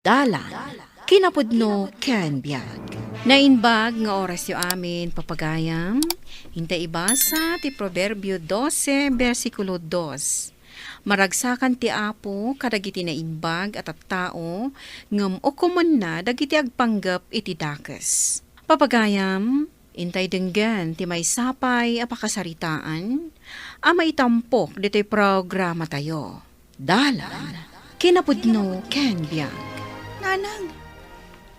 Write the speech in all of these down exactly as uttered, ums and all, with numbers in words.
Dalan, kinapudno ken biag. Naimbag nga orasyo amin, papagayam. Inta ibasa ti Proverbio dose, bersikulo dos. Maragsakan ti Apo kadagiti naimbag a tattao, ngem ukomenna dagiti agpanggep iti dakes. Papagayam, intay denggen ti maysa pay a pakasaritaan a maitampok ditoy programatayo. Dalan, kinapudno ken biag. Nanang,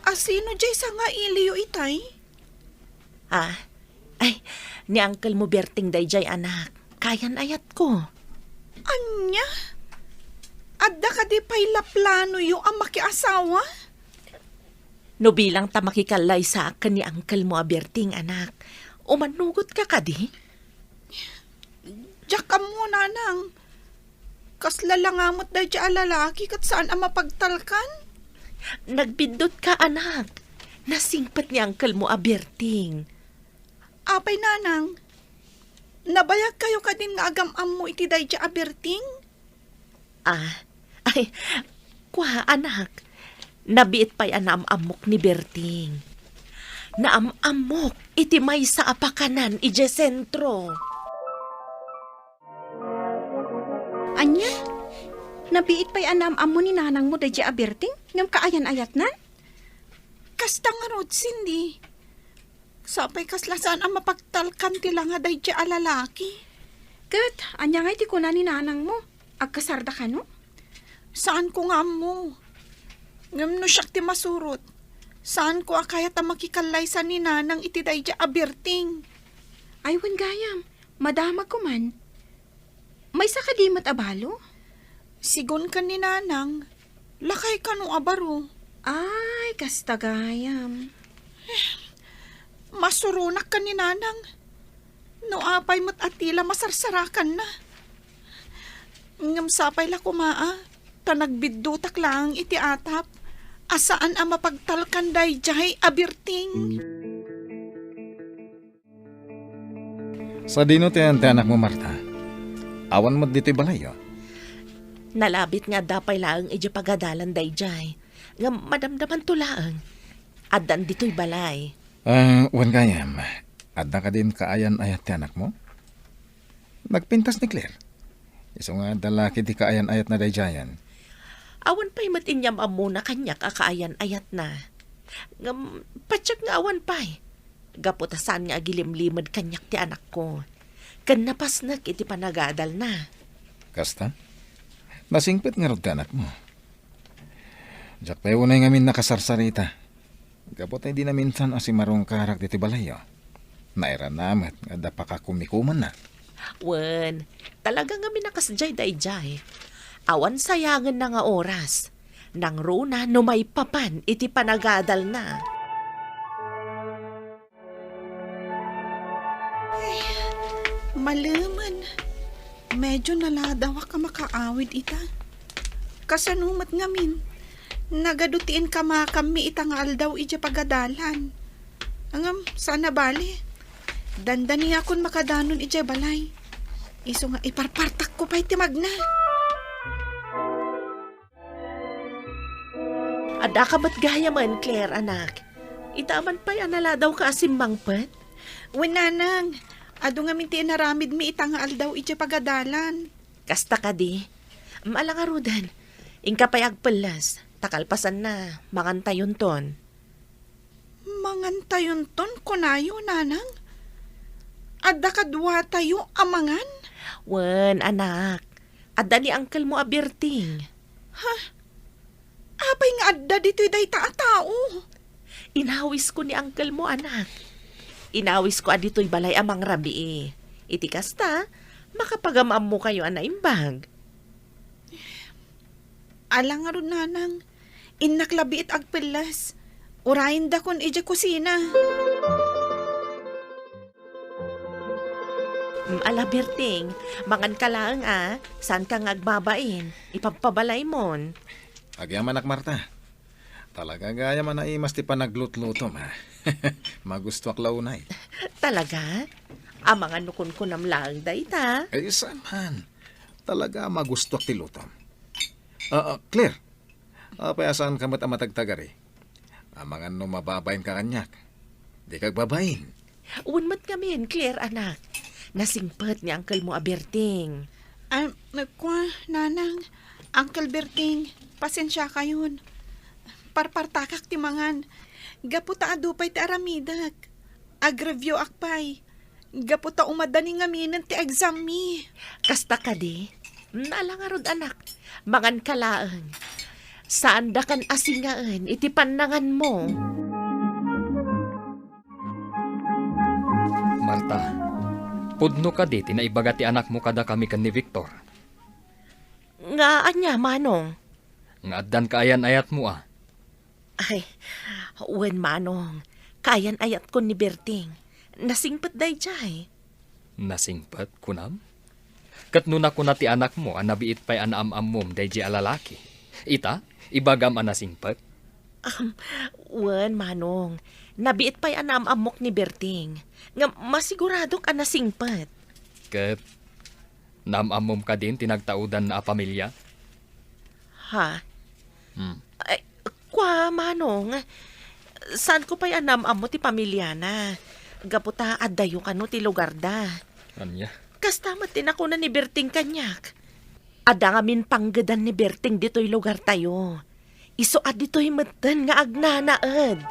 asino jay sangailiyo itay? Ah, ay, ni uncle mo Berting dayjay, anak. Kayan-ayatko. Ania? Adda kadi pay la planoyo a makiasawa? No bilang ta makikallaysaak ken ni uncle mo a Berting, anak, umannugot ka kadi? Diak ammo, nanang. Kasla la nga met daydi a lalaki ket saan a mapagtalkan? Nagbiddut ka, anak. Nasingpet ni uncle mo a Berting. Apay, nanang? Nabayag kayo kadin nga agam-ammo iti daydi a Berting? Ah, ay, kua, anak. Nabiit pay a naam-ammok ni Berting. Naam-ammok iti maysa a pakanan idiay sentro. Ania? Nabiit pay a naam-ammo ni nanangmo daydi a Berting ngem kaayan-ayatnan? Kasta ngarud, Cindy. Sapay kasla saan a mapagtalkan ti langa daydi a lalaki. Ket, ania ngay ti kuna ni nanangmo? Agkasarda kano? Saanko nga ammo. Ngem no siak ti masurot, saanko a kayat a makikallaysa ni nanang iti daydi a Berting. Ay, wen gayam, madamagko man. Maysa kadi met a balo? Sigun ken ni nanang, lakay kano a baro. Ay, kasta gayam. Masuronak ken ni nanang. No apay met a ti la masarsarakanna. Ngem sapay la koma a, ta nagbiddutak laeng iti atap a saan a mapagtalkan daydiay a Berting. Sadino ti ayan ti anakmo, Marta? Awan met ditoy balayyo? Nalabit nga adda pay laeng idiay pagadalan daydiay. Ngem madamdamanto laeng. Addan ditoy balay. Ah, wen gayam, adda kadin kaayan-ayat ti anakmo? Nagpintas ni Claire. Isu nga adda la ketdi kaayan-ayatna daydiayen. Awan pay met inyam-ammona kaniak a kaayan-ayatna. Ngem, patiek nga awan pay. Gapu ta saan nga agilimlimed kaniak ti anakko. Ken napasnek iti panagadalna. Kasta? Nasingpet ngarud ti anakmo. Diak pay unay ngamin nakasarsarita. Gapu ta idi naminsan a simarungkarak ditoy balayyo, nairana met nga adda pakakumikumanna. Wen, talaga ngamin a kasdiay daydiay. Awan sayangenna nga oras. Nangruna no maipapan iti panagadalna. Ay, malemen. Medyo naladawak a makaawid ita. Kasano met ngamin? Nagadu ti inkamakammi ita nga aldaw idiay pagadalan. Ngem, saan a bale. Dandaniakon makadanon idiay balay. Isu nga iparpartakko pay ti magna. Addaka met gayamen, Claire, anak. Ita man pay a naladawka a simmangpet? Wen, nanang. Adu ngamin ti inaramidmi ita nga aldaw idiay pagadalan. Kasta kadi? Ala ngaruden. Inka pay agpelles, ta kalpasanna, mangantayonton. Mangantayonton, kunayo, nanang? Adda kaduatayo a mangan? Wen, anak. Adda ni uncle mo a Berting. Ha? Apay nga adda ditoy dayta a tao? Inawisko ni uncle mo, anak. Inawisko a ditoy balay a mangrabii. Iti kasta, makapagam-ammokayo a naimbag. Ala ngarud, nanang. Innak la biit agpelles. Urayendakon idiay kusina. Mm, ala, Berting, manganka laeng a, saanka nga agbabain. Ipabpabalaymon. Agyamanak, Marta. Talaga gayam a naimas ti panaglutlutom, a. Magustuak la unay. Talaga? Amangan no kunkunam laeng dayta? Ay, saan man. Talaga magustuak ti lutom. Ah, ah, Claire, Apay a saanka met a matagtagari? Amangan no mababainka kaniak. Dika agbabain. Wen met ngamin, Claire, anak. Nasingpet ni uncle mo a Berting. Ay, kua, Nanang, Uncle Berting, pasensiakayon. Parpartakak ti mangan. Gapu ta adu pay ti aramidek. Ag-review ak pay. Gapu ta umadani ngaminen ti exam mi. Kasta kadi? Ala ngarud, anak. Manganka laeng. Saandakan a singaen iti pannanganmo. Marta, pudno kadi ti naibaga ti anakmo kadakami ken ni Victor? Nga ania, Manong? Nga addan kaayan-ayatmo a. Ay, wen, Manong. Kaayan-ayatkon ni Berting. Nasingpet daydiay. Nasingpet, kunam? Ket no nakuna ti anakmo a nabiit pay a naam-ammom daydiay a lalaki, ita, ibagam a nasingpet? Am, wen, Manong. Nabiit pay a naam-ammok ni Berting. Ngem masiguradok a nasingpet. Ket naam-ammom kadin ti nagtaudanna a pamilia? Ha? Hmm. Ay, kua, Manong. Saanko pay a naam-ammo ti pamiliana. Gapu ta addayo kano ti lugarda. Ania? Kasta met ti nakuna ni Berting kaniak. Adda ngamin panggedan ni Berting ditoy lugartayo. Isu a ditoy metten nga agnanaed.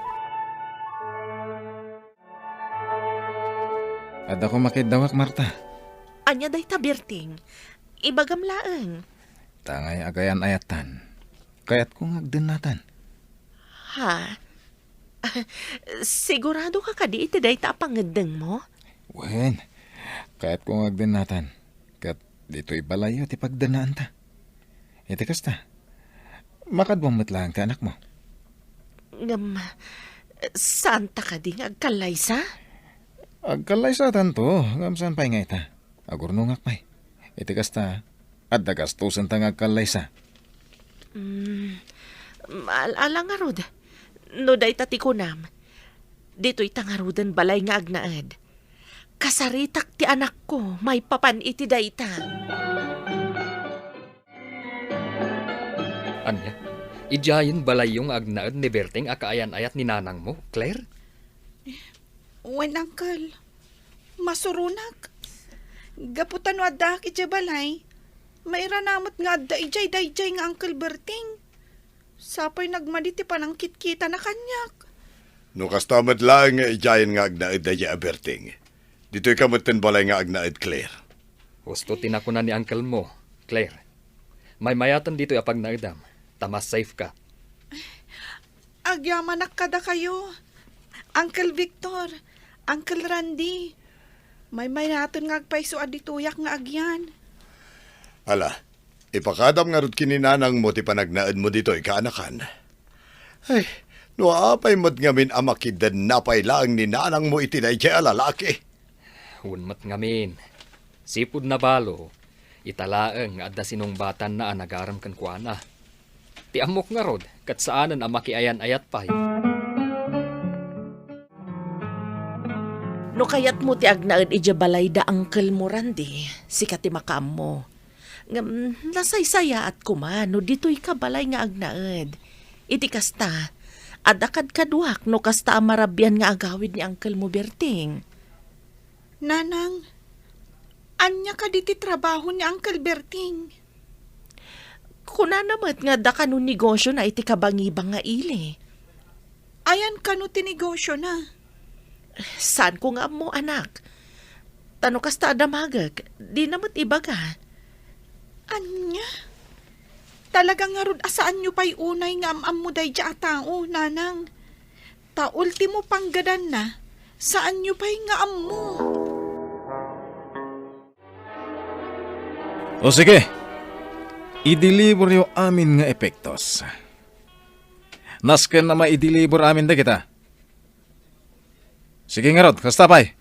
Adda koma kaiddawak, Marta. Ania dayta, Berting? Ibagam laeng. Tangay agayan-ayatan. Kayatko nga agdennatan. Ha? Sigurado ka kadi iti dayta a pangeddengmo? Wen, kayatko nga agdennatan. Ket ditoy balayyo ti pagdennaanta. Iti kasta, makaduam met laeng ti anakmo. Ngem, saanta kadi nga agkallaysa? Agkallaysatanto, ngem saan pay nga ita? Agurnongak pay. Iti kasta, adda gastosenta nga agkallaysa. Mm, al-, ala ngarud, no dayta ti kunam, ditoy ta ngaruden balay nga agnaed. Kasaritak ti anakko maipapan iti dayta. Ania? Idiayen balayyo nga agnaed ni Berting a kaayan-ayat ni nanangmo, Claire? Wen, Uncle. Masuronak. Gapu ta no addaak idiay balay, mairana met nga adda idiay daydiay nga Uncle Berting. Sapay nagmadi ti panangkitkitana kaniak. No kasta met laeng nga idiayen nga agnaed daydiay a Berting, ditoyka metten balay nga agnaed, Claire. Husto ti nakuna ni uncle mo, Claire. Maymayaten ditoy a pagnaedam, ta mas safe ka. Agyamanak kadakayo, Uncle Victor, Uncle Randy. Maymayaten nga agpayso a ditoyak nga agyan. Ala, ipakadam ngarud ken ni nanangmo ti panagnaedmo ditoy, kaanakan. Ay, no apay met ngamin a makidenna pay laeng ni nanangmo iti daydiay a lalaki. Wen met ngamin, sipud nabalo, ita laeng nga adda sinungbatanna a nagarem kenkuana. Ti ammok ngarud, ket saanen a makiayan-ayat pay. No kayatmo ti agnaed idiay balay da uncle mo, Randy, sika ti makaammo. Ngem, nasaysayaat koma no ditoyka balay nga agnaed. Iti kasta, adda kadkaduak no kasta a marabian nga agawid ni uncle mo, Berting. Nanang, ania kadi ti trabaho ni Uncle Berting? Kunana met nga adda kano negosiona iti kabangibang nga ili. Ayan kano ti negosiona? Saanko nga ammo, anak. Ta no kasta a damagek, dina met ibaga. Ania? Talaga ngarud a saanyo pay unay nga am-ammo daydiay a tao, nanang. Ta ultimo panggedanna, saanyo pay nga ammo. O sige, ideliberyo amin nga epektos. Nasken a maideliber amin dagita. Sige ngarud, kasta pay.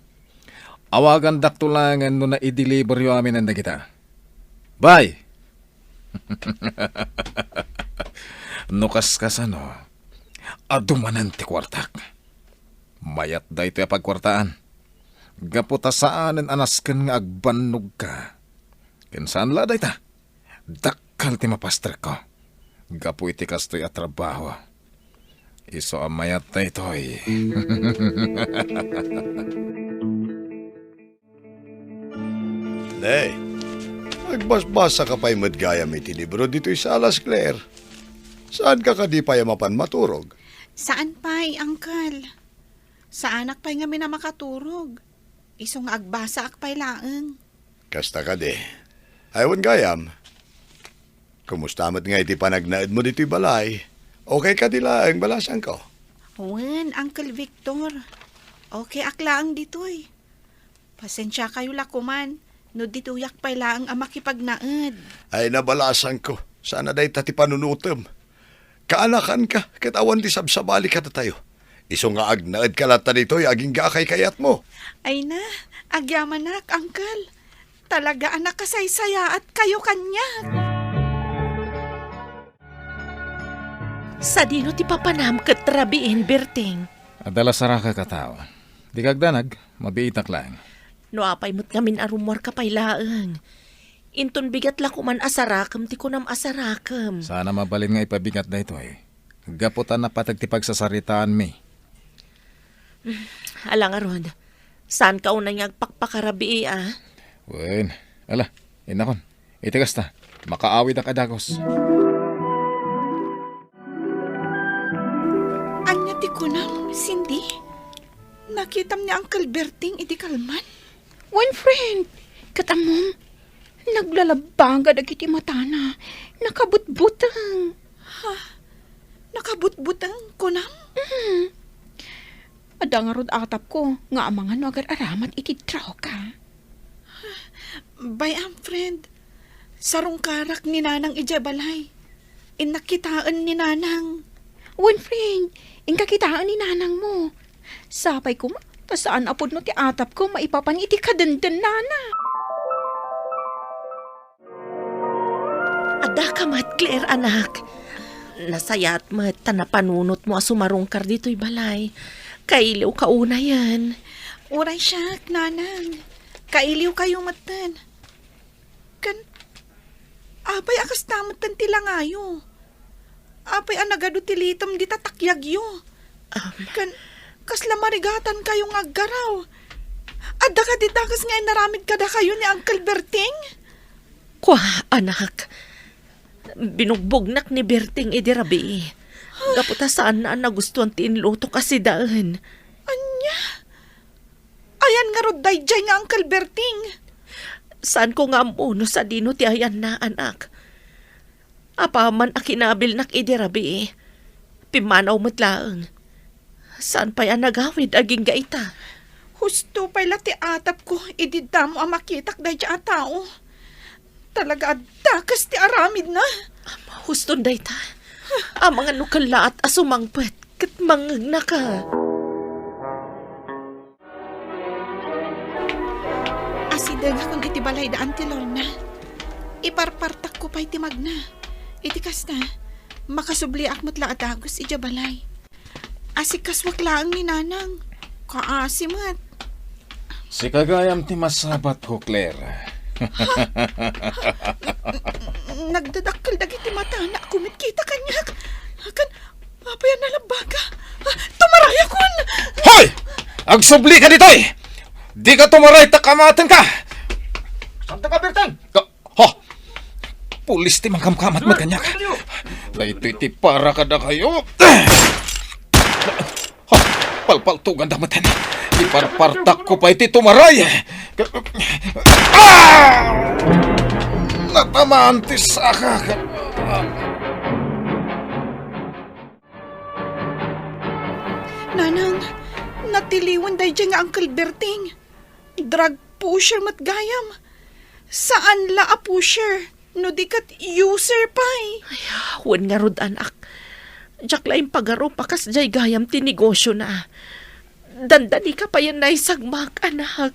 Awagandakto laengen no naideliberyo amin dagita. Bye! No kaskasano, adu manen ti kuartak. Mayat daytoy a pagkuartaan. Gapu ta saanen a nasken nga agbannogka. Ken saan la dayta, dakkel ti mapastrekko. gapu iti kastoy a trabaho. Isu a mayat daytoy. Ne, nagbasbasa ka pay met gayam iti libro ditoy salas, Claire. Saan ka kadi pay a mapan maturog? Saan pay, Uncle. Saanak pay ngamin a makaturog. Isu nga agbasaak pay laeng. Kasta kadi. Ay, wen gayam. Kumusta met nga iti panagnaedmo ditoy balay? Okay kadi laeng, balasangko? Wen, Uncle Victor. Okay ak laeng ditoy. Pasensiakayo la koman no ditoyak pay laeng a makipagnaed. Ay, nabalasangko. Sana dayta ti panunotem. Kaanakanka, ket awan ti sabsabali kadatayo. Isu nga agnaedka latta ditoy agingga a kaykayatmo. Ay na, agyamanak, Uncle. Talaga a nakasaysayaatkayo kaniak. Sadino ti papanam ket rabiin, Berting? Adda la sarakek a tao. Dika agdanag, mabiitak laeng. No apay met ngamin a rummuarka pay laeng. Inton bigat la koman a sarakem ti kunam a sarakem. Saan a mabalin nga ipabigat daytoy. Gapu ta napateg ti pagsasaritaanmi. Ala ngarud, saanka unay nga agpakpakarabii, a? Wen, ala, innakon. Iti kasta, makaawidak a dagus. Ania ti kunam, Cindy? Nakitam ni Uncle Berting idi kalman? Wen, friend, ket ammom, naglalabbaga dagiti matana. Nakabutbuteng. Ha? Nakabutbuteng, kunam? Mm. Adda ngarud atapko nga amangan no agar-aramat iti droga. Bay-am, friend. Sarungkarak ni Nanang idiay balay. Innak kitaen ni Nanang. Wen, friend, inka kitaen ni Nanangmo. Sapay koma, ta saan a pudno ti atapko maipapan iti kadendennana. Addaka met, Claire, anak. Nasayaat met ta napanunotmo a sumarungkar ditoy balay. Kailiwka unayen. Uray siak, Nanang. Kailiwkayo metten. Ken, apay a kasta metten ti langayo? Apay a nagadu ti litem dita takyagyo? Am. Ken, kasla marigatankayo nga aggaraw? Adda kadi dakes nga inaramid kadakayo ni Uncle Berting? Kua, anak. Binugbognak ni Berting idi rabii. Gapu ta saanna a nagustuan ti inlutok a sidaen. Ania? Ayan ngarud daydiay nga Uncle Berting? Saanko nga ammo no sadino ti ayanna, anak. Apaman a kinabilnak idi rabii, pimmanaw met laeng. Saan pay a nagawid agingga ita? Husto pay la ti atapko idi damo a makitak daydiay a tao. Talaga a dakes ti aramidna. Huston dayta. Amangan no kellaat a sumangpet ket mangngegnaka. Asidegakon iti balay da Auntie Lorna. Iparpartakko pay ti magna. Iti kasta, makasubliak met la a dagus idiay balay. Asikasuak laeng ni Nanang. Kaasi met. Sika gayam ti masabatko, Claire. Ha? Ha? Nagdadakkel dagiti matana a kumitkita kaniak. Ken, apay a nalabbaga? Ah, tumarayakon! Hoy! Agsublika ditoy! Dika tumaray ta kamatenka! Saan ka, Bertang? Ka-, ha? Pulis ti mangkamkamat met kaniak. Daytoy ti para kadakayo. Ha? Palpaltoganda metten. Iparpartakko pay ti tumaray. Ah! Natamaan ti sakak. Nanang, natiliwen daydiay nga Uncle Berting. Drug pusher met gayam. Saan la a pusher, no di ket user pay. Ay, wen ngarud, anak. Diak la impagarup a kasdiay gayam ti negosiona. Dandanika payen naisagmak, anak.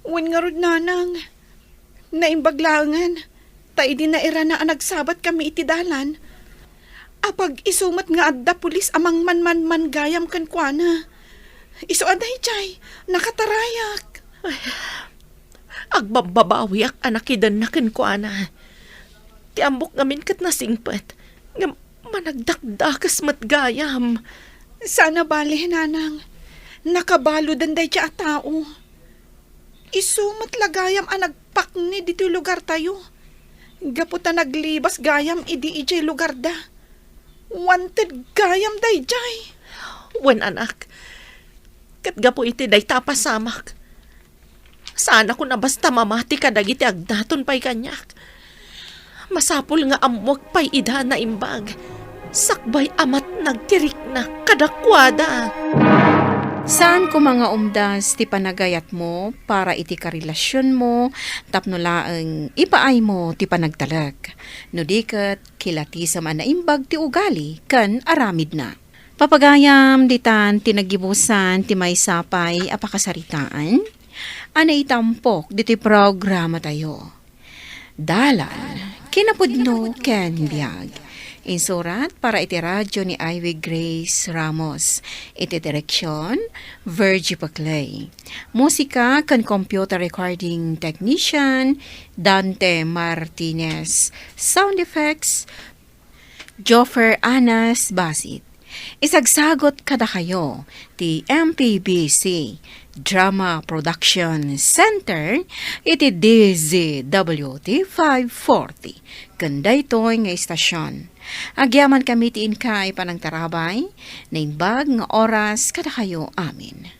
Wen ngarud, Nanang. Naimbag laengen, ta idi nairana a nagsabatkami iti dalan, apag-isu met nga adda pulis a mangmanmanman gayam kenkuana. Isu a daydiay, nakatarayak. Ay, agbabbabawiak a nakidenna kenkuana. Ti ammok ngamin ket nasingpet. Ngem managdakdakes met gayam. Saan a bale, nanang. Nakabaluden dayta a tao. Isu met la gayam a nagpakni ditoy lugartayo. Gapu ta naglibas gayam idi idiay lugarda. Wanted gayam daydiay. Wen, anak, ket gapu iti dayta a pasamak, saanakon a basta mamati kadagiti agdaton pay kaniak. Masapul nga ammoek pay ida a naimbag, sakbay a matnag ti riknak kadakuada. Saan koma nga umdas ti panagayatmo para iti karelasionmo tapno laeng ipaaymo ti panagtalek. No di ket, kilatisem a naimbag ti ugali ken aramidna. Papagayam, ditan ti naggibusan ti maysa pay a pakasaritaan a naitampok ditoy programatayo. Dalan, kinapudno ken biag. Insurat para iti radyo ni Ivy Grace Ramos. Iti direksyon, Virgie Paclay. Musika ken computer recording technician, Dante Martinez. Sound effects, Joffer Anas Basit. Isagsagot kadakayo ti M P B C Drama Production Center iti D Z W T five forty ken daytoy nga istasyon. Agyamankami ti inkay panangtarabay, naimbag nga oras kadakayo amin.